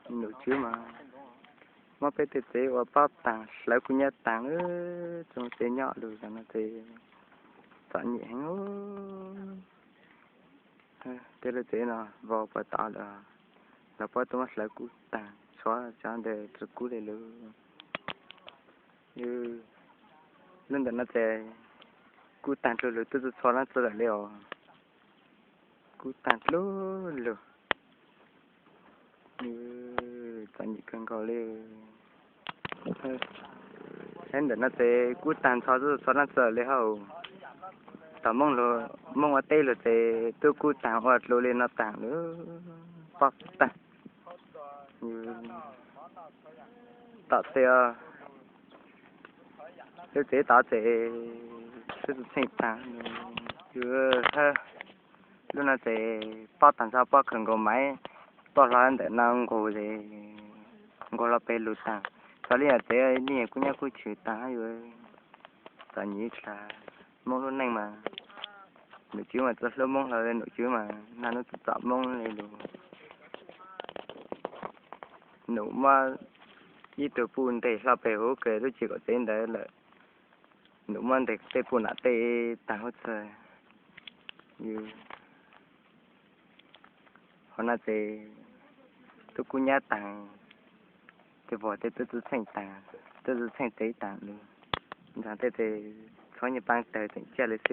Num tswv mas muab peb tej tsev ua pob taag hlawv kub nyab taag lawm, tsoom tsev nyob lug zag no ces txom nyem heev. Tej lub tsev no vau puag tod lawm, lawv puab tuaj muab hlawv kub taag tshuav cov ntawd tsi kub le lawm. Lub ntawm no ces kub taag dlua lug, twb tsi txhua leej txiv lawm li os. Kub taag dlua lug. Txom nyem kawg nkaus li. Saib ntawm no ces kub taag ntxhov txhua leej txiv lawm li hab. Thaum Moob ua teb lug ces twb kub taag ua dlua li no taag lawm, pob taag. Tom tej lub tsev tod ces twb txheej taag. Lub no ces pob taag ntxhov, pob kawg nkaus, maiv tuaj hlo ntawm no nqug es nqug hlo peg lug taag. Txog li no tsev nej kub nyab kub tshwm taag yuav txom nyem dlaag. Moob lub neej mas num tswv mas tsi hlub Moob hlo, num tswv mas nag nub txom txom Moob le lug. Num muab ib tug puj nteg hlo peg huv kws lub tsev kaum tsev ntawd lawm. Num muab nteg tej puj nam tej taag huv txhua. Hauv no ces twb kub nyab taag, tej vog tej twb txheej taag, twb txheej tsev taag lawm. Ntxhov tej ces tshuav nyuag paab tawg tseem ciaj li xwb.